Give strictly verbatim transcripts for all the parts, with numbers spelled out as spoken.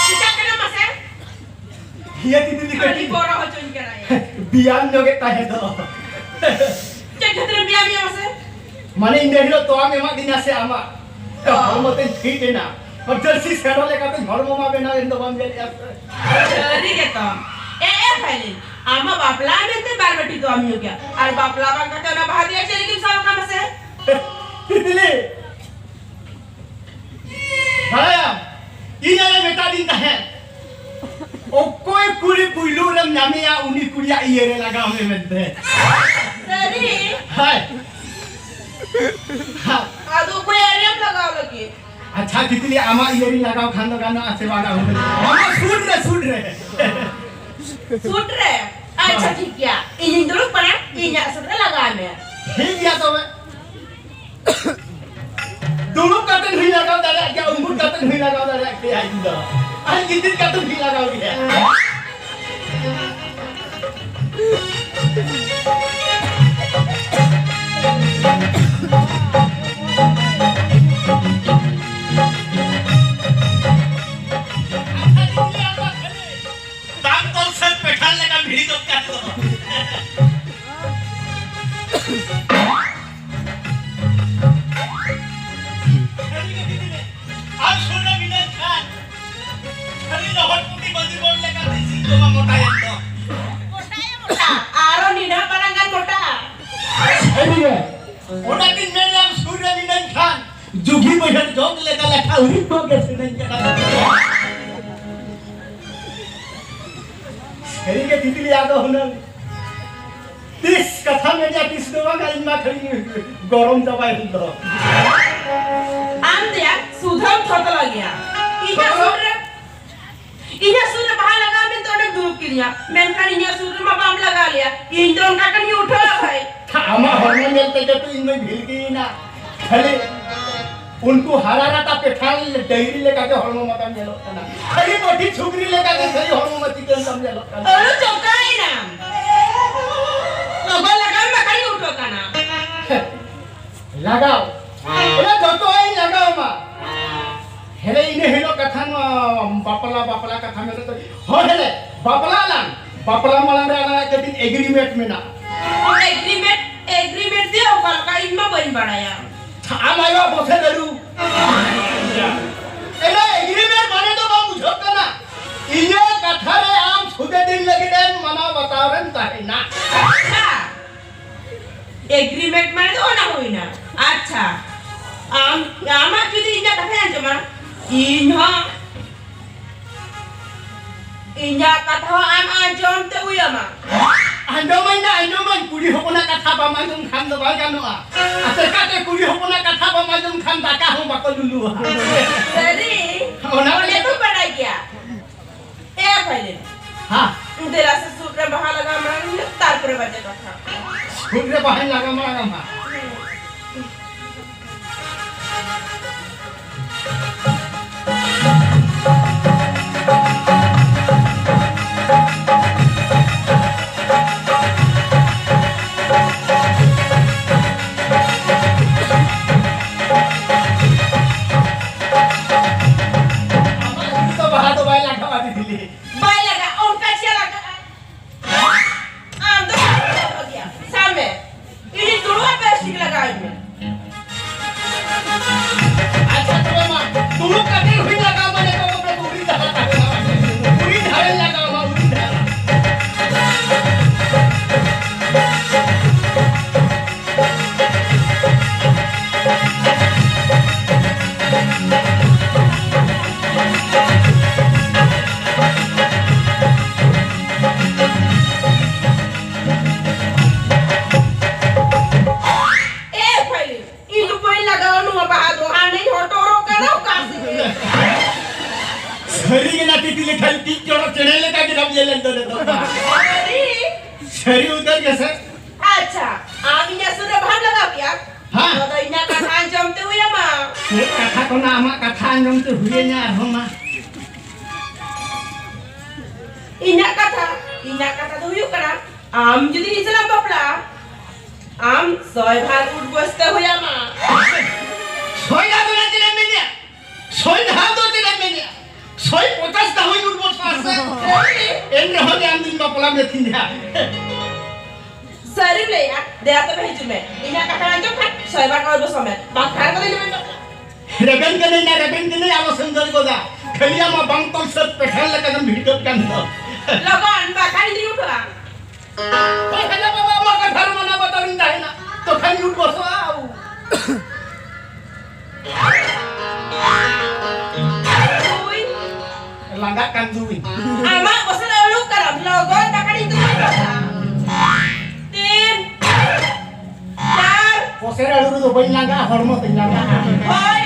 ᱪᱤᱠᱟᱹᱜ ᱠᱟᱱᱟ ᱢᱟᱥᱮ? ᱤᱭᱟᱹ ᱛᱤᱛᱞᱤ ᱟᱹᱰᱤ ᱠᱟᱹᱴᱤᱡ ᱵᱚᱨᱚ ᱦᱚᱪᱚᱧ ᱠᱟᱱᱟᱭ᱾ ᱵᱮᱭᱟᱢ ᱧᱚᱜᱮᱫ ᱛᱟᱦᱮᱸ ᱫᱚ᱾ ᱪᱮᱫ ᱠᱷᱟᱹᱛᱤᱨᱮᱢ ᱵᱮᱭᱟᱢᱮᱜᱼᱟ ᱢᱟᱥᱮ? ᱢᱟᱱᱮ ᱤᱧ ᱫᱚ ᱦᱤᱞᱳᱜ ᱛᱚᱣᱟᱢ ᱮᱢᱟᱫᱤᱧᱟ ᱥᱮ ᱟᱢᱟᱜ, ᱛᱚ ᱦᱚᱲᱢᱚ ᱛᱤᱧ ᱯᱷᱤᱴ ᱮᱱᱟ᱾ ᱟᱨ ᱡᱟᱹᱨᱥᱤ ᱥᱮᱨᱚ ᱞᱮᱠᱟᱛᱮ ᱦᱚᱲᱢᱚ ᱢᱟ ᱵᱮᱱᱟᱣ ᱮᱱ ᱫᱚ ᱵᱟᱢ ᱧᱮᱞᱮᱜᱼᱟ ᱥᱮ᱾ ᱥᱟᱹᱨᱤ ᱜᱮᱛᱚ᱾ ᱮ, ᱮ, ᱯᱷᱟᱭᱞᱤᱱ, ᱟᱢᱟᱜ ᱵᱟᱯᱞᱟ ᱢᱮᱱᱛᱮ ᱵᱟᱨ ᱵᱟᱹᱴᱤ ᱛᱚᱣᱟᱢ ᱧᱩ ᱠᱮᱜᱼᱟ᱾ ᱟᱨ ᱵᱟᱯᱞᱟ ᱵᱟᱝ ᱠᱟᱛᱮ ᱚᱱᱟ ᱵᱟᱦᱟ ᱫᱤᱭᱟ ᱪᱮᱫ ᱞᱟᱹᱜᱤᱫ ᱮᱢ ᱥᱟᱵ ᱟᱠᱟᱫ ᱢᱟᱥᱮ? ᱛᱤᱛᱞᱤ, ᱵᱟᱲᱟᱭᱟᱢ, ᱤᱧ ᱟᱭᱳ ᱢᱮᱛᱟᱫᱤᱧ ᱛᱟᱦᱮᱸᱫ, "ᱚᱠᱚᱭ ᱠᱩᱲᱤ ᱯᱩᱭᱞᱩ ᱨᱮᱢ ᱧᱟᱢᱮᱭᱟ, ᱩᱱᱤ ᱠᱩᱲᱤᱭᱟᱜ ᱤᱭᱟᱹ ᱨᱮ ᱞᱟᱜᱟᱣ ᱢᱮ" ᱢᱮᱱᱛᱮ᱾ ᱥᱟᱹᱨᱤ? ᱦᱳᱭ᱾ ᱟᱫᱚ ᱚᱠᱚᱭᱟᱜ ᱨᱮᱢ ᱞᱟᱜᱟᱣ ᱞᱟᱹᱜᱤᱫ? ᱟᱪᱪᱷᱟ, ᱛᱤᱛᱞᱤ, ᱟᱢᱟᱜ ᱤᱭᱟᱹ ᱨᱤᱧ ᱞᱟᱜᱟᱣ ᱠᱷᱟᱱ ᱫᱚ ᱜᱟᱱᱚᱜᱼᱟ ᱥᱮ ᱵᱟᱝᱟ? ᱟᱢᱟᱜ ᱥᱩᱴ ᱨᱮ, ᱥᱩᱴ ᱨᱮ᱾ ᱥᱩᱴ ᱨᱮ? ᱟᱪᱪᱷᱟ, ᱦᱳᱭ᱾ ᱴᱷᱤᱠ ᱜᱮᱭᱟ, ᱤᱧᱤᱧ ᱫᱩᱲᱩᱵ ᱠᱟᱱᱟ, ᱤᱧᱟᱜ ᱥᱩᱴ ᱨᱮ ᱞᱟᱜᱟᱣ ᱢᱮ᱾ ᱴᱷᱤᱠ ᱜᱮᱭᱟ ᱛᱚᱵᱮ᱾ ᱫᱩᱲᱩᱵ ᱠᱟᱛᱮ ᱦᱚᱸᱧ ᱞᱟᱜᱟᱣ ᱫᱟᱲᱮᱭᱟᱜ ᱜᱮᱭᱟ, ᱩᱢᱩᱞ ᱠᱟᱛᱮ ᱦᱚᱸᱧ ᱞᱟᱜᱟᱣ ᱫᱟᱲᱮᱭᱟᱜ ᱜᱮᱭᱟ ᱤᱧ ᱫᱚ᱾ ᱟᱨ ᱜᱤᱛᱤᱡ ᱠᱟᱛᱮ ᱦᱚᱸᱧ ᱞᱟᱜᱟᱣ ᱜᱮᱭᱟ᱾ ᱫᱟᱢ ᱛᱚᱞ ᱥᱮᱫ ᱯᱮᱴᱷᱟᱲ ᱞᱮᱠᱟ ᱵᱷᱤᱲᱤ ᱫᱚᱨᱠᱟᱨ ᱫᱚ᱾ ᱥᱟᱹᱨᱤ ᱜᱮ ᱵᱤᱴᱤ ᱨᱮ, ᱟᱢ ᱥᱩᱨ ᱨᱮ ᱢᱮᱱᱟᱹᱧ ᱠᱷᱟᱱ, ᱥᱟᱹᱨᱤ ᱨᱚᱦᱚᱲ ᱯᱩᱴᱤ ᱵᱟᱹᱫᱤ ᱵᱚᱞ ᱞᱮᱠᱟ ᱫᱮᱥᱤ ᱡᱚᱢᱟ ᱢᱚᱴᱟᱭᱮᱱ ᱫᱚ᱾ ᱢᱚᱴᱟᱭᱟ ᱢᱚᱴᱟ, ᱟᱨᱚ ᱱᱤᱱᱟᱹᱜ ᱢᱟᱨᱟᱝ ᱜᱟᱱ ᱢᱚᱴᱟ᱾ ᱥᱟᱹᱨᱤ ᱜᱮ, ᱚᱱᱟᱛᱤᱧ ᱢᱮᱱᱟ ᱟᱢ ᱥᱩᱨ ᱨᱮ ᱢᱮᱱᱟᱹᱧ ᱠᱷᱟᱱ, ᱡᱩᱜᱤ ᱵᱟᱹᱭᱦᱟᱹᱲ ᱡᱚᱜ ᱞᱮᱠᱟ ᱞᱮᱠᱷᱟ ᱩᱨᱤᱡ ᱠᱚ ᱜᱮ ᱥᱮᱨᱮᱧ ᱠᱟᱱᱟ᱾ ᱥᱟᱹᱨᱤ ᱜᱮ ᱛᱤᱛᱞᱤ, ᱟᱫᱚ ᱦᱩᱱᱟᱹᱝ ᱛᱤᱥ ᱠᱟᱛᱷᱟ ᱢᱮᱱᱟ, ᱛᱤᱥ ᱫᱚ ᱵᱟᱝᱟ, ᱤᱧ ᱢᱟ ᱠᱷᱟᱹᱞᱤ ᱜᱚᱨᱚᱢ ᱪᱟᱵᱟᱭᱮᱱ ᱫᱚ᱾ ᱟᱢ ᱫᱚᱭᱟ ᱥᱩᱫᱷᱟᱹᱢ ᱛᱷᱚᱛᱞᱟ ᱜᱮᱭᱟ᱾ ᱤᱧᱟᱹᱜ ᱥᱩᱨ ᱨᱮ, ᱤᱧᱟᱹᱜ ᱥᱩᱨ ᱨᱮ ᱵᱟᱦᱟ ᱞᱟᱜᱟᱣ ᱢᱮᱱᱛᱮ ᱚᱸᱰᱮᱢ ᱫᱩᱲᱩᱵ ᱠᱤᱫᱤᱧᱟ, ᱢᱮᱱᱠᱷᱟᱱ ᱤᱧᱟᱹᱜ ᱥᱩᱨ ᱨᱮᱢᱟ ᱵᱟᱢ ᱞᱟᱜᱟᱣ ᱞᱮᱭᱟ᱾ ᱤᱧ ᱫᱚ ᱚᱱᱠᱟ ᱠᱟᱹᱱᱟᱹᱧ ᱩᱴᱷᱟᱹᱣ ᱵᱷᱟᱹᱭ᱾ ᱟᱢᱟᱜ ᱦᱚᱲᱢᱚ ᱧᱮᱞ ᱛᱮᱜᱮ ᱛᱚ ᱤᱧ ᱢᱟᱧ ᱵᱷᱤᱲᱠᱤᱭᱮᱱᱟ᱾ ᱠᱷᱟᱹᱞᱤ ᱩᱱᱠᱩ ᱦᱟᱨᱟ ᱨᱟᱛᱟ ᱯᱮᱴᱷᱟᱲ ᱰᱟᱹᱝᱨᱤ ᱞᱮᱠᱟᱜᱮ ᱦᱚᱲᱢᱚ ᱢᱟᱛᱟᱢ ᱧᱮᱞᱚᱜ ᱠᱟᱱᱟ᱾ ᱠᱷᱟᱹᱞᱤ ᱵᱟᱹᱴᱷᱤ ᱪᱷᱩᱠᱨᱤ ᱞᱮᱠᱟᱜᱮ ᱠᱷᱟᱹᱞᱤ ᱦᱚᱲᱢᱚ ᱢᱟ ᱪᱤᱠᱟᱹᱱ ᱛᱟᱢ ᱧᱮᱞᱚᱜ ᱠᱟᱱᱟ᱾ ᱟᱹᱞᱩ ᱪᱚᱠᱟᱭᱮᱱᱟᱢ᱾ ᱞᱚᱜᱚᱱ ᱞᱟᱜᱟᱣ ᱢᱮ, ᱵᱟᱠᱷᱟᱱ ᱤᱧ ᱩᱴᱷᱟᱹᱜ ᱠᱟᱱᱟ᱾ ᱞᱟᱜᱟᱣ᱾ ᱚᱱᱟ ᱡᱚᱛᱚ ᱤᱧ ᱞᱟᱜᱟᱣ ᱟᱢᱟ᱾ ᱦᱮᱞᱮ, ᱤᱱᱟᱹ ᱦᱤᱞᱳᱜ ᱠᱟᱛᱷᱟ, ᱱᱚᱣᱟ ᱵᱟᱯᱞᱟ, ᱵᱟᱯᱞᱟ ᱠᱟᱛᱷᱟ ᱢᱮᱱ ᱛᱮ, ᱦᱳᱭ ᱦᱮᱞᱮ, ᱵᱟᱯᱞᱟ ᱟᱞᱟᱝ᱾ ᱵᱟᱯᱞᱟ ᱢᱟᱲᱟᱝ ᱨᱮ ᱟᱞᱟᱝᱟᱜ ᱠᱟᱹᱴᱤᱡ ᱮᱜᱽᱨᱤᱢᱮᱱᱴ ᱢᱮᱱᱟᱜᱼᱟ᱾ ᱮᱜᱽᱨᱤᱢᱮᱱᱴ? ᱮᱜᱽᱨᱤᱢᱮᱱᱴ ᱫᱚ ᱚᱠᱟ ᱞᱮᱠᱟ? ᱤᱧ ᱢᱟ ᱵᱟᱹᱧ ᱵᱟᱲᱟᱭᱟ᱾ ᱟᱢ ᱟᱭᱳ ᱵᱚᱥᱮ ᱫᱟᱹᱨᱩ᱾ ᱮᱱᱟ ᱮᱜᱽᱨᱤᱢᱮᱱᱴ ᱢᱟᱱᱮ ᱫᱚ ᱵᱟᱢ ᱵᱩᱡᱷᱟᱹᱣ ᱠᱟᱱᱟ? ᱤᱧᱟᱹᱜ ᱠᱟᱛᱷᱟ ᱨᱮ ᱟᱢ ᱥᱩᱫᱮ ᱫᱤᱱ ᱞᱟᱹᱜᱤᱫ ᱮᱢ ᱢᱟᱱᱟᱣ ᱵᱟᱛᱟᱣ ᱨᱮᱢ ᱛᱟᱦᱮᱱᱟ᱾ ᱟᱪᱪᱷᱟ, ᱮᱜᱽᱨᱤᱢᱮᱱᱴ ᱢᱟᱱᱮ ᱫᱚ ᱚᱱᱟ ᱦᱩᱭᱱᱟ᱾ ᱟᱪᱪᱷᱟ, ᱟᱢ, ᱟᱢᱟᱜ ᱡᱩᱫᱤ ᱤᱧᱟᱹᱜ ᱠᱟᱛᱷᱟᱧ ᱟᱸᱡᱚᱢᱟ, ᱤᱧ ᱦᱚᱸ ᱤᱧᱟᱹᱜ ᱠᱟᱛᱷᱟ ᱦᱚᱸ ᱟᱢ ᱟᱸᱡᱚᱢ ᱛᱮ ᱦᱩᱭ ᱟᱢᱟ᱾ ᱟᱸᱡᱚᱢᱟᱹᱧ ᱱᱟ, ᱟᱸᱡᱚᱢᱟᱹᱧ, ᱠᱩᱲᱤ ᱦᱚᱯᱚᱱᱟᱜ ᱠᱟᱛᱷᱟ ᱵᱟᱢ ᱟᱸᱡᱚᱢ ᱠᱷᱟᱱ ᱫᱚ ᱵᱟᱭ ᱜᱟᱱᱚᱜᱼᱟ᱾ ᱟᱨ ᱪᱮᱠᱟᱛᱮ ᱠᱩᱲᱤ ᱦᱚᱯᱚᱱᱟᱜ ᱠᱟᱛᱷᱟ ᱵᱟᱢ ᱟᱸᱡᱚᱢ ᱠᱷᱟᱱ ᱫᱟᱠᱟ ᱦᱚᱸ ᱵᱟᱠᱚ ᱞᱩᱞᱩᱣᱟ᱾ ᱥᱟᱹᱨᱤ? ᱚᱱᱟ ᱚᱱᱟ ᱜᱮ᱾ ᱫᱚᱢ ᱵᱟᱰᱟᱭ ᱜᱮᱭᱟ᱾ ᱮ ᱯᱷᱟᱭᱞᱮᱱ᱾ ᱦᱮᱸ᱾ ᱫᱮᱞᱟ ᱥᱮ ᱥᱩᱫ ᱨᱮ ᱵᱟᱦᱟ ᱞᱟᱜᱟᱣ ᱢᱟᱲᱟᱝ ᱤᱧ, ᱛᱟᱨᱯᱚᱨᱮ ᱵᱟᱡᱮ ᱠᱟᱛᱷᱟ᱾ ᱥᱩᱫ ᱨᱮ ᱵᱟᱦᱟᱧ ᱞᱟᱜᱟᱣ ᱢᱟᱲᱟᱝ ᱟᱢᱟ᱾ ᱟᱢᱟᱜ ᱩᱱᱤ ᱫᱚ ᱵᱟᱦᱟ ᱫᱚ ᱵᱟᱭ ᱞᱟᱜᱟᱣᱟ ᱫᱤᱫᱤ᱾ ᱵᱟᱭ ᱞᱟᱜᱟᱜ, ᱚᱱᱠᱟ ᱪᱮᱫ ᱞᱟᱜᱟᱜᱼᱟ? ᱟᱢ ᱫᱚ ᱵᱟᱢ ᱞᱟᱜᱟᱣ ᱜᱮᱭᱟ᱾ ᱥᱟᱵ ᱢᱮ, ᱤᱧᱤᱧ ᱫᱩᱲᱩᱵᱼᱟ, ᱯᱮ ᱥᱴᱤᱠ ᱞᱟᱜᱟᱣ ᱟᱹᱧ ᱢᱮ᱾ ᱟᱪᱪᱷᱟ, ᱛᱚᱵᱮ ᱢᱟ, ᱫᱩᱲᱩᱵ ᱠᱟᱛᱮ ᱦᱩᱭ ᱞᱟᱜᱟᱣ ᱢᱟ, ᱱᱤᱛᱚᱜ ᱫᱚ ᱩᱨᱤ ᱫᱷᱟᱨᱟ ᱛᱟᱦᱮᱸ ᱞᱟᱜᱟᱣ ᱢᱟ, ᱩᱨᱤ ᱫᱷᱟᱨᱟ᱾ ᱮ ᱵᱷᱟᱹᱭ, ᱤᱧ ᱫᱚ ᱵᱟᱹᱧ ᱞᱟᱜᱟᱣᱟ ᱱᱚᱣᱟ ᱵᱟᱦᱟ ᱫᱚ, ᱦᱟᱱᱮᱧ ᱦᱚᱴᱚᱨᱚᱜ ᱠᱟᱱᱟ ᱚᱠᱟ ᱥᱮᱫ ᱨᱮ᱾ ᱥᱟᱹᱨᱤ ᱜᱮ ᱱᱟ ᱛᱤᱛᱤ ᱞᱮᱠᱷᱟᱱ ᱴᱤᱡ ᱪᱚᱲᱚᱠ ᱪᱮᱬᱮ ᱞᱮᱠᱟ ᱜᱮ ᱱᱟᱢ ᱧᱮᱞᱮᱱ ᱫᱚ ᱱᱤᱛᱚᱜ ᱢᱟ᱾ ᱥᱟᱹᱨᱤ? ᱥᱟᱹᱨᱤ ᱩᱛᱟᱹᱨ ᱜᱮ ᱥᱮ? ᱟᱪᱪᱷᱟ, ᱟᱢ ᱤᱧᱟᱹᱜ ᱥᱩᱨ ᱨᱮ ᱵᱟᱦᱟᱢ ᱞᱟᱜᱟᱣ ᱠᱮᱭᱟ? ᱦᱮᱸ᱾ ᱟᱫᱚ ᱤᱧᱟᱹᱜ ᱠᱟᱛᱷᱟ ᱟᱸᱡᱚᱢ ᱛᱮ ᱦᱩᱭ ᱟᱢᱟ᱾ ᱪᱮᱫ ᱠᱟᱛᱷᱟ ᱠᱚ ᱱᱟ ᱟᱢᱟᱜ ᱠᱟᱛᱷᱟ ᱟᱸᱡᱚᱢ ᱛᱮ ᱦᱩᱭ ᱟᱹᱧᱟ ᱟᱨᱦᱚᱸ ᱢᱟ? ᱤᱧᱟᱹᱜ ᱠᱟᱛᱷᱟ, ᱤᱧᱟᱹᱜ ᱠᱟᱛᱷᱟ ᱫᱚ ᱦᱩᱭᱩᱜ ᱠᱟᱱᱟ, ᱟᱢ ᱡᱩᱫᱤ ᱤᱧ ᱥᱟᱞᱟᱜ ᱮᱢ ᱵᱟᱯᱞᱟᱜᱼᱟ, ᱟᱢ ᱥᱚᱭ ᱵᱷᱟᱨ ᱩᱴ ᱵᱚᱥᱛᱟ ᱦᱩᱭ ᱟᱢᱟ᱾ ᱥᱚᱭ ᱫᱷᱟᱣ ᱫᱚ ᱪᱮᱫ ᱮᱢ ᱢᱮᱱᱮᱜᱼᱟ? ᱥᱚᱭ ᱫᱷᱟᱣ ᱫᱚ ᱪᱮᱫ ᱮᱢ ᱢᱮᱱᱮᱜᱼᱟ? ᱥᱚᱭ ᱯᱚᱪᱟᱥ ᱫᱷᱟᱣ ᱦᱩᱭ ᱩᱴ ᱵᱚᱥᱛᱟ ᱥᱮ? ᱮᱱ ᱨᱮᱦᱚᱸ ᱜᱮ ᱟᱢ ᱫᱩᱧ ᱵᱟᱯᱞᱟ ᱢᱮ ᱛᱤᱧᱟ᱾ ᱥᱟᱹᱨᱤᱢ ᱞᱟᱹᱭᱮᱜᱼᱟ? ᱫᱮᱞᱟ ᱛᱚᱵᱮ ᱦᱤᱡᱩᱜ ᱢᱮ᱾ ᱤᱧᱟᱜ ᱠᱟᱛᱷᱟ ᱟᱸᱡᱚᱢ ᱠᱷᱟᱱ ᱥᱚᱭ ᱵᱟᱨ ᱩᱴ ᱵᱚᱥᱚ ᱢᱮ᱾ ᱵᱟᱝᱠᱷᱟᱱ ᱫᱚ ᱤᱧ ᱫᱚ ᱵᱟᱹᱧ ᱵᱟᱯᱞᱟᱜᱼᱟ᱾ ᱨᱮᱵᱮᱱ ᱠᱟᱹᱱᱟᱹᱧ ᱱᱟ, ᱨᱮᱵᱮᱱ ᱠᱟᱹᱱᱟᱹᱧ, ᱟᱞᱚ ᱥᱮᱱ ᱫᱟᱲᱮ ᱜᱚᱫᱟ᱾ ᱠᱷᱟᱹᱞᱤ ᱟᱢᱟᱜ ᱵᱟᱝ ᱛᱚᱞ ᱥᱟᱹᱛ ᱯᱮᱴᱷᱟᱱ ᱞᱮᱠᱟ ᱜᱮᱢ ᱵᱷᱤᱲᱠᱟᱹᱜ ᱠᱟᱱ ᱫᱚ᱾ ᱞᱚᱜᱚᱱ, ᱵᱟᱠᱷᱟᱱ ᱤᱧ ᱩᱴᱷᱟᱹᱜᱼᱟ᱾ ᱦᱳᱭ, ᱦᱮᱞᱳ ᱵᱟᱵᱟ, ᱟᱢᱟᱜ ᱠᱟᱛᱷᱟ ᱨᱮ ᱢᱟᱱᱟᱣ ᱵᱟᱛᱟᱣ ᱤᱧ ᱛᱟᱦᱮᱱᱟ, ᱛᱚᱠᱷᱟᱱ ᱤᱧ ᱩᱴ ᱵᱚᱥᱚᱜᱼᱟ᱾ ᱩᱭ᱾ ᱞᱟᱸᱜᱟᱜ ᱠᱟᱱ ᱫᱩᱧ᱾ ᱟᱢᱟᱜ ᱵᱚᱥᱮ ᱨᱮ ᱩᱰᱩᱠ ᱠᱟᱱᱟᱢ, ᱞᱚᱜᱚᱱ ᱫᱟᱠᱟ ᱤᱧ ᱫᱩᱧ ᱵᱚᱥᱟ᱾ ᱛᱤᱱ᱾ ᱪᱟᱨ᱾ ᱯᱚᱥᱮᱨ ᱟᱹᱞᱩ ᱨᱮᱫᱚ ᱵᱟᱹᱧ ᱞᱟᱸᱜᱟᱜᱼᱟ, ᱦᱚᱲᱢᱚ ᱛᱮᱧ ᱞᱟᱸᱜᱟᱜᱼᱟ᱾ ᱦᱳᱭ᱾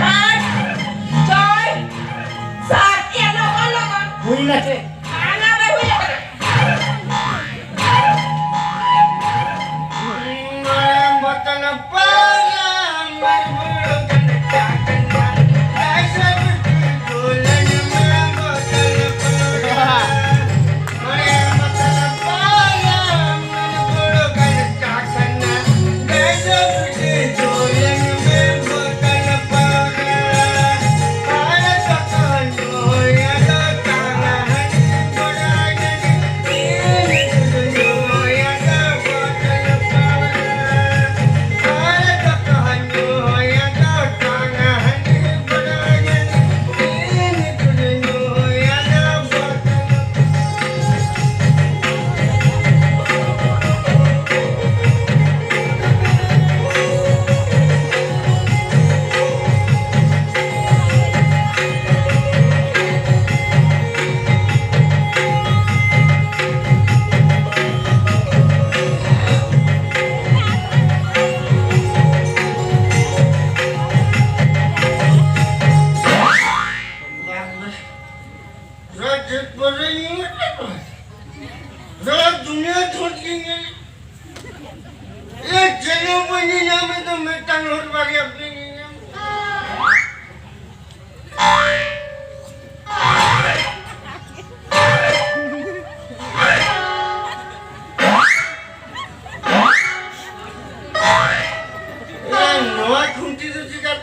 ᱯᱟᱸᱪ, ᱪᱷᱚᱭ, ᱥᱟᱛ, ᱮᱭᱟ, ᱞᱚᱜᱚᱱ, ᱞᱚᱜᱚᱱ᱾ ᱦᱩᱭᱱᱟ ᱪᱮ? ᱵᱟᱝᱟ, ᱵᱟᱭ ᱦᱩᱭ ᱟᱠᱟᱱᱟ᱾ ᱨᱟᱡᱽ ᱯᱚᱨᱮ ᱧᱮᱞ ᱠᱟᱫᱟ᱾ ᱱᱚᱣᱟ ᱫᱩᱱᱤᱭᱟᱹ ᱫᱷᱩᱲ ᱜᱮ ᱧᱮᱞ᱾ ᱮ ᱪᱮᱫ ᱦᱚᱸ ᱵᱟᱹᱧ ᱧᱮᱧᱟᱢ ᱮᱫ ᱫᱚ, ᱢᱤᱫᱴᱟᱝ ᱦᱚᱲ ᱵᱟᱨᱭᱟ ᱯᱮ ᱧᱮᱧᱟᱢ᱾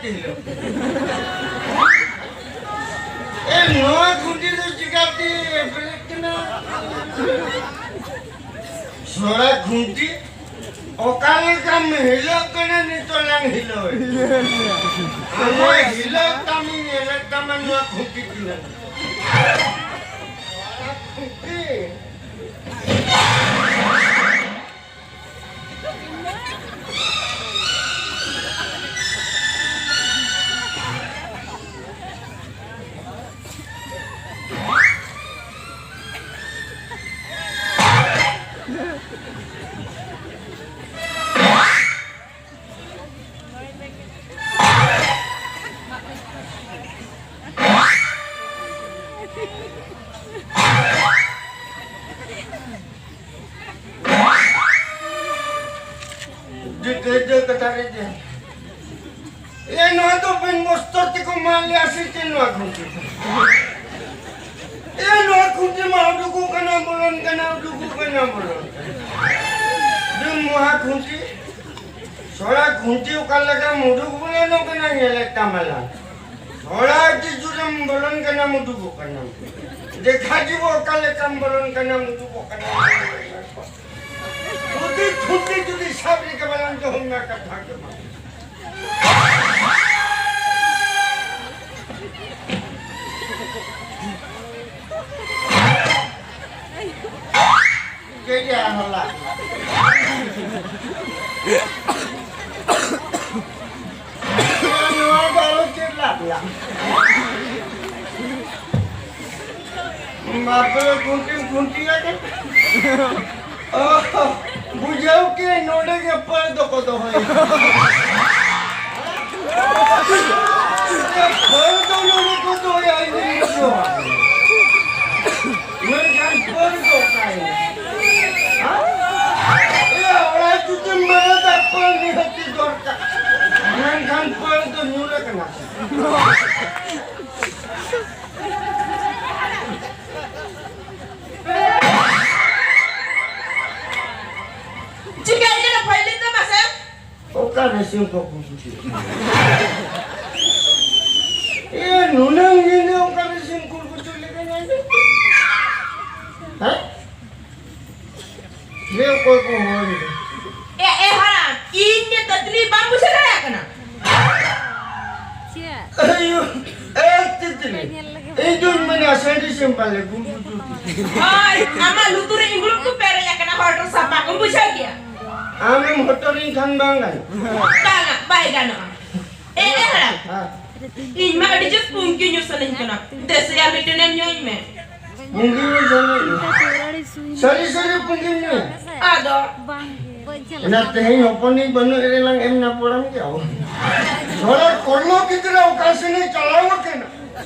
ᱦᱤᱞᱳᱜ᱾ ᱮ, ᱱᱚᱣᱟ ᱠᱷᱩᱱᱴᱤ ᱫᱚ ᱪᱤᱠᱟᱹᱛᱮ ᱵᱮᱨᱮᱫ ᱠᱟᱱᱟ? ᱥᱚᱨᱟ ᱠᱷᱩᱱᱴᱤ, ᱚᱠᱟ ᱞᱮᱠᱟᱢ ᱦᱤᱞᱟᱹᱜ ᱠᱟᱱᱟ ᱱᱤᱛᱚᱜ ᱞᱟᱝ ᱦᱤᱞᱟᱹᱣ᱾ ᱟᱢᱟᱜ ᱦᱤᱞᱟᱹᱜ ᱛᱟᱢᱤᱧ ᱧᱮᱞᱮᱫ ᱛᱟᱢᱟ ᱱᱚᱣᱟ ᱠᱷᱩᱱᱴᱤ ᱛᱤᱱᱟᱹᱜ᱾ ᱥᱚᱨᱟ ᱠᱷᱩᱱᱴᱤ᱾ ᱡᱮ, ᱡᱮ, ᱡᱮ, ᱠᱟᱛᱷᱟ ᱨᱮ ᱡᱮ᱾ ᱮ, ᱱᱚᱣᱟ ᱫᱚ ᱵᱤᱱ ᱵᱚᱥᱛᱚᱨ ᱛᱮᱠᱚ ᱢᱟᱜ ᱞᱮᱜᱼᱟ ᱥᱮ ᱪᱮᱫ ᱱᱚᱣᱟ ᱠᱷᱩᱱᱴᱤ? ᱮ, ᱱᱚᱣᱟ ᱠᱷᱩᱱᱴᱤ ᱢᱟ ᱩᱰᱩᱠᱚᱜ ᱠᱟᱱᱟ, ᱵᱚᱞᱚᱱ ᱠᱟᱱᱟ, ᱩᱰᱩᱠᱚᱜ ᱠᱟᱱᱟ, ᱵᱚᱞᱚᱱ ᱠᱟᱱᱟ᱾ ᱵᱤᱱ ᱢᱚᱦᱟ ᱠᱷᱩᱱᱴᱤ, ᱥᱚᱲᱟ ᱠᱷᱩᱱᱴᱤ ᱚᱠᱟ ᱞᱮᱠᱟᱢ ᱩᱰᱩᱠ ᱵᱚᱞᱚᱱᱚᱜ ᱠᱟᱱᱟ, ᱧᱮᱞᱮᱫ ᱛᱟᱢᱟᱞᱟᱝ᱾ ᱛᱷᱚᱲᱟ ᱟᱹᱰᱤ ᱡᱳᱨᱮᱢ ᱵᱚᱞᱚᱱ ᱠᱟᱱᱟᱢ, ᱩᱰᱩᱠᱚᱜ ᱠᱟᱱᱟᱢ᱾ ᱫᱮᱠᱷᱟ ᱡᱤᱵᱚ ᱚᱠᱟ ᱞᱮᱠᱟᱢ ᱵᱚᱞᱚᱱ ᱠᱟᱱᱟᱢ, ᱩᱰᱩᱠᱚᱜ ᱠᱟᱱᱟᱢ᱾ ᱡᱩᱫᱤ ᱠᱷᱩᱱᱴᱤ ᱡᱩᱫᱤ ᱥᱟᱵ ᱨᱮᱜᱮ ᱵᱟᱞᱟᱝ ᱫᱚᱦᱚ ᱢᱮᱭᱟ, ᱠᱟᱛᱷᱟ ᱜᱮ ᱵᱟᱝ᱾ ᱪᱮᱫ ᱭᱟ ᱦᱚᱞᱟ? ᱱᱚᱣᱟ ᱫᱚ ᱟᱞᱚ ᱪᱮᱫ ᱞᱟᱜ ᱞᱟᱜ᱾ ᱵᱟᱯᱨᱮ, ᱠᱷᱩᱱᱴᱤᱢ ᱠᱷᱩᱱᱴᱤ ᱟᱠᱟᱱ᱾ ᱚ, ᱵᱩᱡᱷᱟᱹᱣ ᱠᱮᱫ, ᱱᱚᱰᱮ ᱜᱮ ᱯᱟᱹᱲ ᱫᱚᱠᱚ ᱫᱚᱦᱚᱭᱟ᱾ ᱯᱟᱹᱲ ᱫᱚ ᱱᱚᱰᱮ ᱠᱚ ᱫᱚᱦᱚᱭᱟ, ᱤᱧ ᱫᱩᱧ ᱵᱩᱡᱷᱟᱹᱣᱟ᱾ ᱢᱮᱱᱠᱷᱟᱱ ᱯᱟᱹᱲ ᱫᱚ ᱚᱠᱟᱭᱮᱱᱟ? ᱦᱮᱸ? ᱮᱭᱟ, ᱚᱲᱟᱜ ᱡᱩᱫᱤᱢ ᱢᱮᱱᱮᱫᱟ, ᱯᱟᱹᱲ ᱱᱤᱦᱟᱹᱛᱤ ᱫᱚᱨᱠᱟᱨ᱾ ᱢᱮᱱᱠᱷᱟᱱ ᱯᱟᱹᱲ ᱫᱚ ᱧᱩᱨ ᱟᱠᱟᱱᱟ᱾ ᱪᱤᱠᱟᱹᱭ ᱠᱟᱱᱟ ᱯᱷᱟᱭᱞᱤ ᱛᱮ ᱢᱟᱥᱮ? ᱚᱠᱟ ᱨᱮ ᱥᱤᱢ ᱠᱚ ᱠᱩᱲᱠᱩᱪᱩ᱾ ᱮ, ᱱᱩᱱᱟᱹᱝ ᱧᱤᱫᱟᱹ ᱚᱱᱠᱟ ᱨᱮ ᱥᱤᱢ ᱠᱩᱲᱠᱩᱪᱩ ᱞᱮᱠᱟᱧ ᱟᱸᱡᱚᱢ ᱠᱮᱫᱟ᱾ ᱦᱮᱸ? ᱞᱟᱹᱭ ᱚᱠᱚᱭ ᱠᱚ ᱦᱚᱦᱚᱭᱮᱫᱟ? ᱮ, ᱮ ᱦᱟᱲᱟᱢ, ᱤᱧ ᱜᱮ ᱛᱟᱹᱛᱞᱤ ᱵᱟᱢ ᱵᱩᱡᱷᱟᱹᱣ ᱫᱟᱲᱮᱭᱟᱜ ᱠᱟᱱᱟ? ᱪᱮᱫ? ᱟᱭᱳ, ᱮ ᱛᱤᱛᱞᱤ᱾ ᱧᱮᱞ ᱞᱮᱜᱮ ᱤᱧ ᱫᱩᱧ ᱢᱮᱱᱟ ᱥᱟᱹᱨᱤ ᱥᱮᱢ ᱯᱟᱞᱮ ᱜᱩᱢᱵᱩᱡᱩ᱾ ᱦᱳᱭ, ᱟᱢᱟᱜ ᱞᱩᱛᱩᱨ ᱨᱮ ᱤᱸᱜᱽᱲᱩᱜ ᱠᱚ ᱯᱮᱨᱮᱡ ᱟᱠᱟᱱᱟ, ᱦᱚᱴᱚᱨ ᱥᱟᱯᱷᱟ ᱠᱚᱢ ᱵᱩᱡᱷᱟᱹᱣ ᱜᱮᱭᱟ᱾ ᱟᱢᱮᱢ ᱦᱚᱴᱚᱨᱤᱧ ᱠᱷᱟᱱ ᱵᱟᱝ ᱜᱟᱱᱚᱜᱼᱟ? ᱵᱟᱝᱟ, ᱵᱟᱭ ᱜᱟᱱᱚᱜᱼᱟ᱾ ᱮ, ᱮ ᱦᱟᱲᱟᱢ, ᱦᱮᱸ᱾ ᱤᱧ ᱢᱟ ᱟᱹᱰᱤ ᱡᱳᱨ ᱯᱩᱝᱠᱤ ᱧᱩ ᱥᱟᱱᱟᱧ ᱠᱟᱱᱟ᱾ ᱫᱮᱥᱮᱭᱟ ᱢᱤᱫᱴᱮᱱ ᱮᱢ ᱧᱩᱧ ᱢᱮ᱾ ᱯᱩᱸᱜᱤ ᱧᱩ ᱥᱟᱱᱟᱧ ᱠᱟᱱᱟ᱾ ᱥᱟᱹᱨᱤ ᱥᱟᱹᱨᱤ ᱯᱩᱸᱜᱤᱢ ᱧᱩᱭᱟ? ᱟᱫᱚ? ᱚᱱᱟ ᱛᱮᱦᱮᱧ ᱦᱚᱯᱚᱱᱤᱧ ᱵᱟᱹᱱᱩᱜ ᱨᱮᱞᱟᱝ ᱮᱢ ᱧᱟᱯᱟᱲᱟᱢ ᱜᱮᱭᱟ᱾ ᱛᱷᱚᱲᱟ ᱠᱚᱨᱢᱚ ᱜᱤᱫᱽᱨᱟᱹ ᱚᱠᱟ ᱥᱮᱱᱮ ᱪᱟᱞᱟᱣ ᱟᱠᱟᱱᱟ?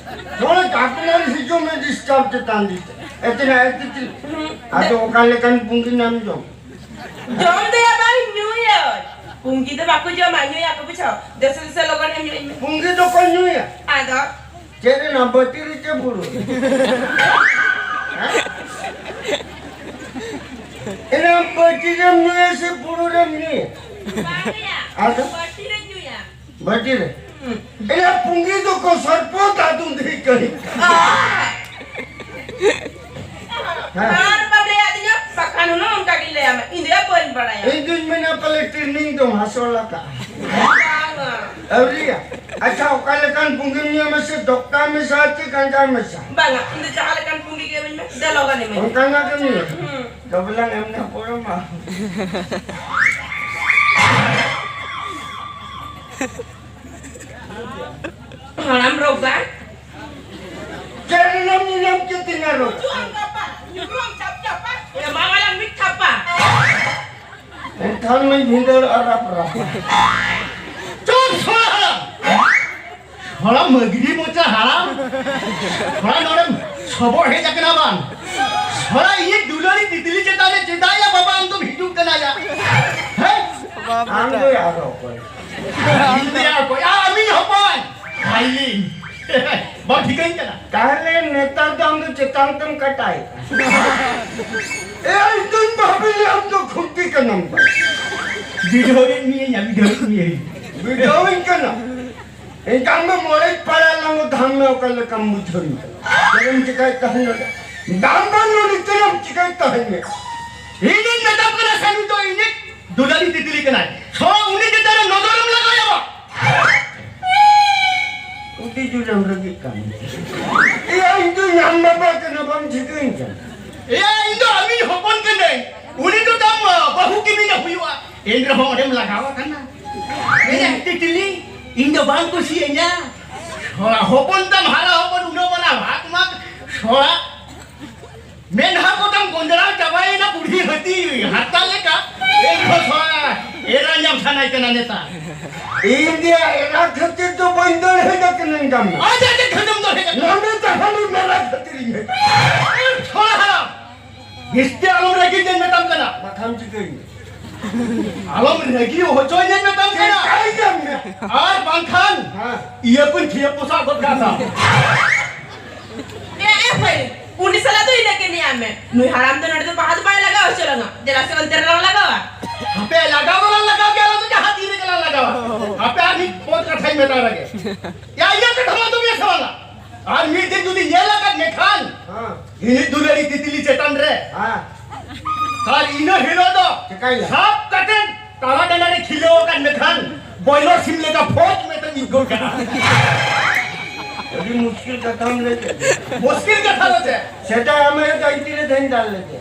ᱛᱷᱚᱲᱟ ᱟᱯᱱᱟᱨ ᱦᱤᱡᱩᱜ ᱢᱮ ᱰᱤᱥᱴᱟᱨᱵ ᱪᱮᱛᱟᱱ ᱫᱤ᱾ ᱮᱛᱱᱟ ᱮᱛᱱᱟ᱾ ᱟᱫᱚ ᱚᱠᱟ ᱞᱮᱠᱟᱱ ᱯᱩᱸᱜᱤ ᱱᱟᱢ ᱡᱚᱢ? ᱡᱚᱢ ᱫᱚᱭᱟ ᱵᱟᱝ ᱧᱩᱭᱟᱹᱧ᱾ ᱯᱩᱸᱜᱤ ᱫᱚ ᱵᱟᱠᱚ ᱡᱚᱢᱟ, ᱧᱩᱭᱟᱠᱚ, ᱵᱩᱡᱷᱟᱹᱣ? ᱫᱮᱥᱮ ᱫᱮᱥᱮ ᱞᱚᱜᱚᱱ ᱮᱢ ᱧᱩᱭᱟᱹᱧ ᱢᱮ᱾ ᱯᱩᱸᱜᱤ ᱫᱚᱠᱚ ᱧᱩᱭᱟ? ᱟᱫᱚ? ᱪᱮᱫ ᱨᱮᱱᱟᱜ ᱵᱟᱹᱴᱤ ᱨᱮ ᱪᱮ ᱯᱷᱩᱲᱩ ᱨᱮ? ᱦᱮᱸ? ᱮᱱᱟ ᱵᱟᱹᱴᱤ ᱨᱮᱢ ᱧᱩᱭᱟ ᱥᱮ ᱯᱷᱩᱲᱩ ᱨᱮᱢ ᱧᱩᱭᱟ? ᱵᱟᱝ ᱭᱟ, ᱟᱫᱚ? ᱵᱟᱹᱴᱤ ᱨᱮᱧ ᱧᱩᱭᱟ᱾ ᱵᱟᱹᱴᱤ ᱨᱮ? ᱦᱩᱸ᱾ ᱮᱱᱟ ᱯᱩᱸᱜᱤ ᱫᱚᱠᱚ ᱥᱚᱨᱯᱚ ᱫᱟᱫᱩ ᱫᱷᱤ ᱠᱟᱹᱦᱤ᱾ ᱦᱮᱸ᱾ ᱟᱨ ᱵᱟᱢ ᱞᱟᱹᱭ ᱟᱹᱫᱤᱧᱟ, ᱵᱟᱠᱷᱟᱱ ᱦᱩᱱᱟᱹᱝ ᱚᱱᱠᱟ ᱜᱤᱧ ᱞᱟᱹᱭᱟᱢᱟ᱾ ᱤᱧ ᱫᱚᱭᱟ ᱵᱟᱹᱧ ᱵᱟᱲᱟᱭᱟ᱾ ᱤᱧ ᱫᱩᱧ ᱢᱮᱱᱟ ᱯᱟᱞᱮ ᱴᱨᱮᱱᱤᱝ ᱫᱚᱢ ᱦᱟᱥᱚᱞ ᱟᱠᱟᱫᱼᱟ᱾ ᱵᱟᱝᱟ᱾ ᱟᱹᱣᱨᱤᱭᱟ? ᱟᱪᱪᱷᱟ, ᱚᱠᱟ ᱞᱮᱠᱟᱱ ᱯᱩᱸᱜᱤᱢ ᱧᱩᱭᱟ ᱢᱟᱥᱮ, ᱫᱚᱠᱛᱟ ᱢᱮᱥᱟ ᱪᱮ ᱜᱟᱸᱡᱟ ᱢᱮᱥᱟ? ᱵᱟᱝᱟ, ᱤᱧ ᱫᱚ ᱡᱟᱦᱟᱸ ᱞᱮᱠᱟᱱ ᱯᱩᱸᱜᱤ ᱜᱮ ᱤᱢᱟᱹᱧ ᱢᱮ, ᱫᱮᱞᱚ ᱜᱟᱱ ᱤᱢᱟᱹᱧ ᱢᱮ᱾ ᱚᱱᱠᱟᱱᱟᱜ ᱜᱮᱢ ᱧᱩᱭᱟ? ᱦᱩᱸ᱾ ᱛᱚᱵᱮ ᱞᱟᱝ ᱮᱢ ᱧᱟᱯᱟᱢᱟ᱾ ᱦᱟᱲᱟᱢ ᱨᱳᱜᱟ᱾ ᱪᱮᱫ ᱨᱮᱱᱟᱜ ᱧᱮᱞᱮᱢ ᱪᱮᱫ ᱛᱤᱧᱟ ᱨᱳᱜᱟ? ᱧᱩᱨᱩᱜ ᱟᱢ ᱜᱟᱯᱟ, ᱧᱩᱨᱩᱜ ᱟᱢ ᱪᱟᱯ ᱪᱟᱯᱟ᱾ ᱮᱢᱟᱢᱟᱞᱟᱝ ᱢᱤᱫ ᱛᱷᱟᱯᱟ᱾ ᱮᱱᱠᱷᱟᱱ ᱢᱟᱧ ᱵᱷᱤᱸᱫᱟᱹᱲᱚᱜᱼᱟ ᱨᱟᱯ ᱨᱟᱯ᱾ ᱪᱩᱯ ᱥᱚᱲᱟ ᱦᱟᱲᱟᱢ! ᱥᱚᱲᱟ ᱢᱟᱹᱜᱽᱨᱤ ᱢᱚᱪᱟ ᱦᱟᱲᱟᱢ! ᱥᱚᱲᱟ ᱱᱚᱰᱮᱢ ᱥᱚᱵᱚᱜ ᱦᱮᱡ ᱟᱠᱟᱱᱟ ᱵᱟᱝ? ᱥᱚᱲᱟ ᱤᱧᱤᱡ ᱫᱩᱞᱟᱹᱲᱤ ᱛᱤᱛᱞᱤ ᱪᱮᱛᱟᱱ ᱨᱮ ᱪᱮᱫᱟᱜ ᱭᱟ ᱵᱟᱵᱟ ᱟᱢ ᱫᱚᱢ ᱦᱤᱡᱩᱜ ᱠᱟᱱᱟ ᱭᱟ? ᱦᱮᱸ? ᱟᱢ ᱫᱚ ᱟᱨ ᱚᱠᱚᱭ? ᱤᱧ ᱫᱚ ᱟᱨ ᱚᱠᱚᱭ? ᱟᱢᱤᱡ ᱦᱚᱯᱚᱱ! ᱵᱷᱟᱹᱭᱞᱤ᱾ ᱵᱟᱢ ᱴᱷᱤᱠᱟᱹᱧ ᱠᱟᱱᱟ? ᱛᱟᱦᱞᱮ ᱱᱮᱛᱟᱨ ᱫᱚ ᱟᱢ ᱫᱚ ᱪᱮᱛᱟᱱ ᱛᱮᱢ ᱠᱟᱴᱟᱭ᱾ ᱮ, ᱤᱧ ᱫᱩᱧ ᱵᱷᱟᱵᱤ ᱞᱮ ᱟᱢ ᱫᱚ ᱠᱷᱩᱱᱴᱤ ᱠᱟᱱᱟᱢ ᱵᱟ᱾ ᱵᱤᱰᱷᱟᱹᱣᱮᱫ ᱢᱤᱭᱟᱹᱧ, ᱵᱤᱰᱷᱟᱹᱣᱮᱫ ᱢᱤᱭᱟᱹᱧ᱾ ᱵᱤᱰᱷᱟᱹᱣᱤᱧ ᱠᱟᱱᱟ᱾ ᱮᱱᱠᱷᱟᱱ ᱫᱚ ᱢᱚᱬᱮ ᱯᱟᱲᱟ ᱞᱟᱝ ᱫᱷᱟᱢ ᱢᱮ, ᱚᱠᱟ ᱞᱮᱠᱟᱢ ᱵᱩᱡᱷᱟᱹᱣᱤᱧ ᱠᱟᱱᱟ? ᱪᱮᱫ ᱮᱢ ᱪᱤᱠᱟᱹᱭᱮᱫ ᱛᱟᱦᱮᱸ ᱱᱚᱰᱮ? ᱫᱟᱢ ᱵᱟᱹᱱᱩᱜ ᱱᱤᱛᱚᱜ ᱮᱢ ᱪᱤᱠᱟᱹᱭᱮᱫ ᱛᱟᱦᱮᱸ ᱱᱚᱰᱮ? ᱤᱧᱤᱧ ᱢᱮᱛᱟᱢ ᱠᱟᱱᱟ ᱥᱮ, ᱱᱩᱭ ᱫᱚ ᱤᱧᱤᱡ ᱫᱩᱞᱟᱹᱲᱤ ᱛᱤᱛᱞᱤ ᱠᱟᱱᱟᱭ᱾ ᱛᱷᱚᱲᱟ ᱩᱱᱤ ᱪᱮᱛᱟᱱ ᱨᱮ ᱱᱚᱡᱚᱨᱮᱢ ᱞᱟᱜᱟᱣᱭᱟ ᱵᱟ᱾ ᱟᱹᱰᱤ ᱡᱳᱨᱮᱢ ᱨᱟᱹᱜᱤᱜ ᱠᱟᱱ᱾ ᱮᱭᱟ, ᱤᱧ ᱫᱚ ᱧᱟᱢ ᱵᱟᱵᱟ ᱠᱟᱱᱟ, ᱵᱟᱢ ᱴᱷᱤᱠᱟᱹᱧ ᱠᱟᱱᱟ᱾ ᱮᱭᱟ, ᱤᱧ ᱫᱚ ᱟᱢᱤᱡ ᱦᱚᱯᱚᱱ ᱠᱟᱹᱱᱟᱹᱧ᱾ ᱩᱱᱤ ᱫᱚ ᱛᱟᱢ, ᱵᱟᱹᱦᱩ ᱠᱤᱢᱤᱱᱮ ᱦᱩᱭᱩᱜᱼᱟ᱾ ᱮᱱ ᱨᱮᱦᱚᱸ ᱚᱸᱰᱮᱢ ᱞᱟᱜᱟᱣ ᱟᱠᱟᱱᱟ᱾ ᱮᱭᱟ, ᱛᱤᱛᱞᱤ, ᱤᱧ ᱫᱚ ᱵᱟᱝ ᱠᱩᱥᱤᱭᱟᱹᱧᱟ᱾ ᱥᱚᱲᱟ ᱦᱚᱯᱚᱱ ᱛᱟᱢ ᱦᱟᱨᱟ ᱦᱚᱯᱚᱱ, ᱩᱱᱟᱹᱜ ᱢᱟᱨᱟᱝ ᱵᱷᱟᱜᱽ ᱢᱟᱜᱽ, ᱥᱚᱲᱟ᱾ ᱢᱮᱫᱦᱟ ᱠᱚᱛᱟᱢ ᱜᱚᱸᱡᱽᱲᱟᱣ ᱪᱟᱵᱟᱭᱮᱱᱟ ᱵᱩᱲᱦᱤ ᱦᱟᱹᱛᱤ ᱦᱟᱨᱛᱟ ᱞᱮᱠᱟ᱾ ᱮᱱᱦᱚᱸ ᱥᱚᱲᱟ ᱮᱨᱟ ᱧᱟᱢ ᱥᱟᱱᱟᱭ ᱠᱟᱱᱟ ᱱᱮᱛᱟᱨ᱾ ᱤᱧ ᱫᱚᱭᱟ ᱮᱨᱟ ᱠᱷᱟᱹᱛᱤᱨ ᱫᱚ ᱵᱟᱹᱧ ᱫᱟᱹᱲ ᱦᱮᱡ ᱟᱠᱟᱱᱟᱹᱧ ᱠᱟᱱ᱾ ᱟᱪᱪᱷᱟ, ᱪᱮᱫ ᱠᱷᱟᱹᱛᱤᱨ ᱫᱚ ᱦᱮᱡ ᱟᱠᱟᱱᱟ? ᱱᱚᱰᱮ ᱛᱟᱦᱮᱱ ᱢᱮᱞᱟ ᱠᱷᱟᱹᱛᱤᱨ ᱤᱧ ᱦᱮᱡ ᱟᱠᱟᱱᱟ᱾ ᱥᱚᱲᱟ ᱦᱟᱨᱟ, ᱵᱤᱥᱛᱤ ᱟᱞᱚᱢ ᱨᱟᱹᱜᱤ ᱡᱮᱧ ᱢᱮᱛᱟᱢ ᱠᱟᱱᱟ᱾ ᱵᱟᱠᱷᱟᱱ ᱪᱤᱠᱟᱹᱧ? ᱟᱞᱚᱢ ᱨᱟᱹᱜᱤ ᱦᱚᱪᱚᱧ ᱢᱮᱛᱟᱢ ᱠᱟᱱᱟ᱾ ᱪᱤᱠᱟᱹᱭ ᱧᱟᱢ ᱢᱮ? ᱟᱨ ᱵᱟᱝᱠᱷᱟᱱ ᱦᱮᱸ᱾ ᱤᱭᱟᱹ ᱠᱚᱧ ᱛᱷᱤᱭᱟᱹ ᱯᱚᱥᱟᱜ ᱜᱚᱫ ᱠᱟᱜ ᱛᱟᱢ᱾ ᱮ, ᱮ ᱵᱷᱟᱹᱭ, ᱩᱱᱤ ᱥᱟᱞᱟᱜ ᱫᱚ ᱤᱱᱟᱹ ᱜᱮ ᱱᱮᱭᱟᱢ ᱢᱮ᱾ ᱱᱩᱭ ᱦᱟᱲᱟᱢ ᱫᱚ ᱱᱚᱰᱮ ᱫᱚ ᱵᱟᱦᱟ ᱫᱚ ᱵᱟᱭ ᱞᱟᱜᱟᱣ ᱦᱚᱪᱚ ᱞᱟᱝᱟ᱾ ᱫᱮᱞᱟ ᱥᱮ ᱚᱱᱛᱮ ᱨᱮᱞᱟᱝ ᱞᱟᱜᱟᱣᱟ᱾ ᱦᱟᱯᱮ, ᱞᱟᱜᱟᱣ ᱫᱚᱞᱟᱝ ᱞᱟᱜᱟᱣ ᱜᱮᱭᱟ, ᱟᱞᱟᱝ ᱫᱚ ᱡᱟᱦᱟᱸ ᱛᱤᱱ ᱨᱮᱜᱮ ᱞᱟᱝ ᱞᱟᱜᱟᱣᱟ᱾ ᱦᱟᱯᱮ, ᱟᱨ ᱢᱤᱫ ᱯᱚᱫ ᱠᱟᱛᱷᱟᱧ ᱢᱮᱛᱟᱣ ᱞᱮᱜᱮ᱾ ᱭᱟ, ᱤᱧᱟᱹᱜ ᱠᱟᱛᱷᱟ ᱢᱟ ᱟᱸᱡᱚᱢ ᱢᱮ ᱥᱮ ᱵᱟᱝᱟ? ᱟᱨ ᱢᱤᱫ ᱫᱤᱱ ᱡᱩᱫᱤ ᱧᱮᱞ ᱟᱠᱟᱫ ᱢᱮ ᱠᱷᱟᱱ, ᱦᱮᱸ᱾ ᱤᱧᱤᱡ ᱫᱩᱞᱟᱹᱲᱤ ᱛᱤᱛᱞᱤ ᱪᱮᱛᱟᱱ ᱨᱮ, ᱦᱮᱸ᱾ ᱟᱨ ᱤᱱᱟᱹ ᱦᱤᱞᱳᱜ ᱫᱚ ᱪᱤᱠᱟᱹᱭᱮᱱᱟ? ᱥᱟᱵ ᱠᱟᱛᱮ ᱛᱟᱞᱟ ᱰᱟᱸᱰᱟ ᱨᱮ ᱠᱷᱤᱞᱟᱹᱣ ᱟᱠᱟᱫ ᱢᱮ ᱠᱷᱟᱱ, ᱵᱚᱭᱞᱚᱨ ᱥᱤᱢ ᱞᱮᱠᱟ ᱯᱷᱚᱡᱽ ᱢᱮᱛᱮ ᱤᱧ ᱜᱚᱞ ᱠᱟᱜᱼᱟ᱾ ᱟᱹᱰᱤ ᱢᱩᱥᱠᱤᱞ ᱠᱟᱛᱷᱟᱢ ᱞᱟᱹᱭ ᱠᱮᱫ᱾ ᱢᱩᱥᱠᱤᱞ ᱠᱟᱛᱷᱟ ᱫᱚ ᱪᱮᱫ? ᱥᱮᱛᱟ ᱟᱢᱟᱭ ᱫᱟᱹᱭ ᱛᱤᱨᱮ ᱫᱷᱟᱹᱧ ᱫᱟᱞ ᱞᱮᱫᱮ?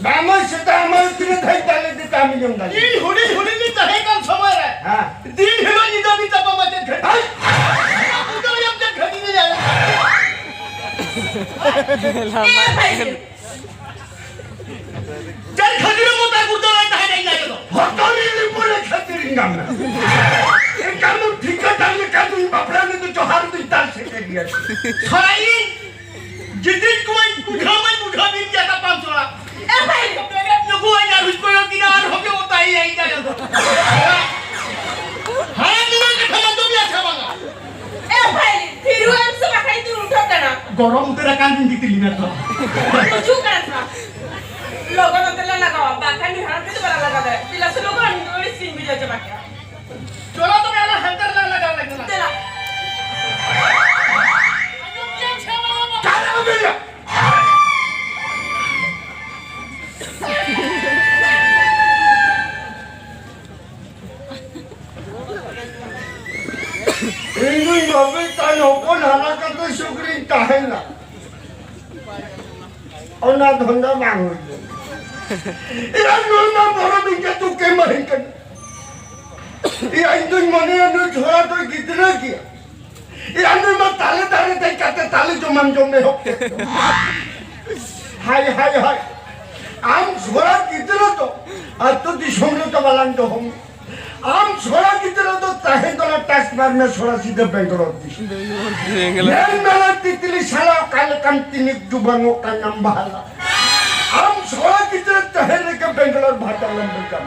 ᱵᱟᱝ, ᱥᱮᱛᱟ ᱟᱢᱟᱭ ᱛᱤᱨᱮ ᱫᱷᱟᱹᱧ ᱫᱟᱞ ᱞᱮᱫᱮ ᱛᱟᱢ ᱤᱧ ᱫᱟᱞ ᱞᱮᱫᱮ? ᱤᱧ ᱦᱩᱰᱤᱧ ᱦᱩᱰᱤᱧ ᱤᱧ ᱛᱟᱦᱮᱸ ᱠᱟᱱ ᱥᱚᱢᱚᱭ ᱨᱮ, ᱦᱮᱸ᱾ ᱫᱤᱱ ᱦᱤᱞᱳᱜ ᱧᱤᱫᱟᱹ ᱵᱤᱱ ᱛᱟᱯᱟᱢᱟ ᱪᱮᱫ ᱜᱷᱟᱹᱲᱤ? ᱦᱮᱸ᱾ ᱯᱩᱡᱟᱹᱭᱟᱢ ᱪᱮᱫ ᱜᱷᱟᱹᱲᱤ ᱨᱮ ᱧᱟᱢᱟ? ᱮ ᱵᱷᱟᱹᱭ, ᱪᱮᱫ ᱠᱷᱟᱹᱛᱤᱨ ᱮᱢ ᱚᱛᱟ ᱜᱩᱨᱫᱟᱹ ᱨᱮ ᱛᱟᱦᱮᱱᱟ ᱤᱧ ᱟᱭᱳ ᱫᱚ? ᱦᱚᱴᱚᱜ ᱨᱮ ᱨᱤᱯᱩ ᱨᱮ ᱠᱷᱟᱹᱛᱤᱨ ᱤᱧ ᱧᱟᱢ ᱮᱱᱟ᱾ ᱮᱱᱠᱷᱟᱱ ᱫᱚ ᱴᱷᱤᱠᱟᱹ ᱫᱟᱲᱮ ᱞᱮᱠᱷᱟᱱ ᱫᱚ ᱤᱧ ᱵᱟᱯᱞᱟ ᱨᱮᱫᱚ ᱡᱚᱦᱟᱨ ᱫᱚᱧ ᱫᱟᱞ ᱥᱮᱴᱮᱨ ᱜᱮᱭᱟ᱾ ᱥᱟᱹᱨᱤ ᱜᱤᱫᱽᱨᱟᱹ ᱠᱚᱣᱟᱧ ᱵᱩᱡᱷᱟᱹᱣ ᱢᱟᱧ ᱵᱩᱡᱷᱟᱹᱣ ᱵᱤᱱ ᱜᱮᱭᱟ ᱛᱟᱯᱟᱢ ᱥᱚᱲᱟ᱾ ᱮ ᱵᱷᱟᱹᱭ! ᱵᱮᱨᱮᱫ ᱱᱩᱠᱩᱣᱟᱧ ᱟᱨ ᱦᱩᱭ ᱠᱚᱭᱚᱜ ᱠᱤᱱᱟ ᱟᱨ ᱦᱚᱸ ᱜᱮ ᱚᱛᱟᱭ ᱟᱭ ᱤᱧ ᱟᱭᱳ ᱫᱚ᱾ ᱦᱟᱲᱟᱢ ᱫᱩᱲᱩᱵ ᱠᱟᱛᱷᱟ ᱢᱟ ᱫᱚᱢᱮ ᱟᱪᱪᱷᱟ ᱵᱟᱝᱟ᱾ ᱮ ᱵᱷᱟᱹᱭ! ᱛᱷᱤᱨᱩ ᱮᱢ ᱥᱮ ᱵᱟᱠᱷᱟᱡ ᱤᱧ ᱫᱩᱧ ᱩᱴᱷᱟᱹᱜ ᱠᱟᱱᱟ᱾ ᱜᱚᱨᱚᱢ ᱩᱛᱟᱹᱨ ᱟᱠᱟᱱ ᱫᱤᱱ ᱜᱤᱛᱤᱞ ᱢᱮ ᱛᱚ᱾ ᱵᱩᱡᱷᱟᱹᱣ ᱠᱟᱱᱟ ᱥᱮ ᱵᱟᱝ? ᱞᱚᱜᱚᱱ ᱚᱱᱛᱮ ᱞᱮ ᱞᱟᱜᱟᱣᱟ, ᱵᱟᱠᱷᱟᱱ ᱱᱩᱭ ᱦᱟᱲᱟᱢ ᱴᱷᱮᱱ ᱫᱚ ᱵᱟᱞᱮ ᱛᱤᱞᱟ ᱥᱩᱱᱩᱢ ᱠᱚ ᱱᱩᱭ ᱥᱤᱧ ᱵᱩᱡᱷᱟᱹᱣ ᱪᱟᱵᱟ ᱠᱮᱭᱟ᱾ ᱪᱚᱞᱚ ᱛᱚᱵᱮ ᱟᱞᱟᱝ ᱦᱟᱱᱛᱮ ᱨᱮᱞᱟᱝ ᱞᱟᱜᱟᱣ ᱞᱮᱜᱮ ᱞᱟᱝ᱾ ᱫᱮᱞᱟ᱾ ᱤᱧ ᱫᱩᱧ ᱵᱷᱟᱵᱤ ᱛᱟᱭ ᱦᱚᱯᱚᱱ ᱦᱟᱨᱟ ᱠᱟᱛᱮ ᱥᱩᱠ ᱨᱤᱧ ᱛᱟᱦᱮᱱᱟ᱾ ᱚᱱᱟ ᱫᱷᱚᱱᱫᱟ ᱵᱟᱝ ᱦᱩᱭ ᱞᱮᱱᱟ᱾ ᱤᱧ ᱱᱩᱭ ᱢᱟ ᱵᱚᱨᱚ ᱵᱤᱧ ᱠᱟᱛᱮ ᱠᱮᱢᱟᱹᱧ ᱠᱟᱱᱟ᱾ ᱤᱧ ᱫᱩᱧ ᱢᱚᱱᱮᱭᱟ ᱱᱩᱭ ᱡᱷᱚᱲᱟ ᱫᱚᱭ ᱜᱤᱫᱽᱨᱟᱹ ᱜᱮᱭᱟ᱾ ᱤᱧ ᱱᱩᱭ ᱢᱟ ᱛᱟᱞᱮ ᱫᱟᱨᱮ ᱫᱮᱡ ᱠᱟᱛᱮ ᱛᱟᱞᱮ ᱡᱚᱢᱟᱱ ᱡᱚᱢ ᱮᱦᱚᱵ ᱠᱮᱫ ᱫᱚ᱾ ᱦᱟᱭ, ᱦᱟᱭ, ᱦᱟᱭ᱾ ᱟᱢ ᱡᱷᱚᱲᱟ ᱜᱤᱫᱽᱨᱟᱹ ᱫᱚ ᱟᱹᱛᱩ ᱫᱤᱥᱚᱢ ᱨᱮᱫᱚ ᱵᱟᱞᱟᱝ ᱫᱚᱦᱚ ᱢᱮ᱾ ᱟᱢ ᱥᱚᱲᱟ ᱜᱤᱫᱽᱨᱟᱹ ᱫᱚ ᱛᱟᱦᱮᱸ ᱠᱟᱱᱟ ᱴᱟᱥᱵᱟᱨ ᱢᱮ ᱥᱚᱲᱟ ᱥᱤᱫᱷᱟᱹ ᱵᱮᱝᱜᱟᱞᱳᱨ ᱫᱤᱥᱚᱢ᱾ ᱵᱮᱝᱜᱟᱞᱳᱨ᱾ ᱧᱮᱞ ᱢᱮ ᱨᱮ ᱛᱤᱛᱞᱤ ᱥᱟᱞᱟ ᱚᱠᱟ ᱞᱮᱠᱟᱢ ᱛᱤᱱᱤᱠ ᱰᱩᱵᱟᱹᱝᱚᱜ ᱠᱟᱱᱟᱢ ᱵᱟᱦᱟᱞᱟ᱾ ᱟᱢ ᱥᱚᱲᱟ ᱜᱤᱫᱽᱨᱟᱹ ᱛᱟᱦᱮᱸ ᱨᱮᱜᱮ ᱵᱮᱝᱜᱟᱞᱳᱨ ᱵᱷᱟᱴᱟ ᱞᱮᱢ ᱵᱮᱡᱟᱢ᱾